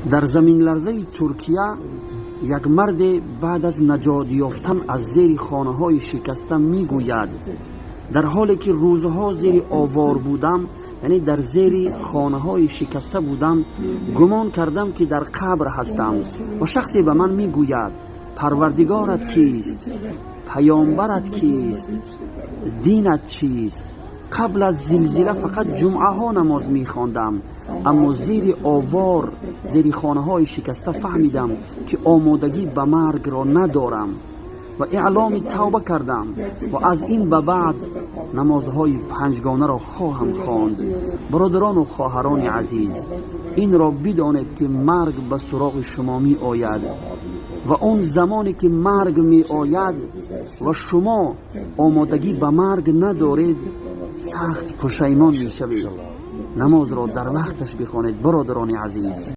Дар заминларзаи Туркия як марде баъд аз наҷот ёфтан аз зери хонаҳои шикаста мегӯяд: дар ҳоле ки рӯзҳо зери овор будам, яъне дар зери хонаҳои шикаста будам, гумон кардам, ки дар қабр ҳастам ва шахсе ба ман мегӯяд: «Парвардигорат кист? Паёмбарат кист? Динат чист?» Қабл аз зилзила фақат ҷумъаҳо намоз мехондам, аммо зери овор, зери хонаҳои шикаста фаҳмидам, ки омодагӣ ба маргро надорам ва эъломи тавба кардам ва аз ин ба баъд намозҳои панҷгонаро хоҳам хонд. Бародарону хоҳарони азиз, инро бидонед, ки марг ба суроғи шумо меояд ва он замоне ки марг меояд ва шумо омодагӣ ба марг надоред, сахт пушаймон мешавед. Намозро дар вақташ бихонед, бародарони азиз.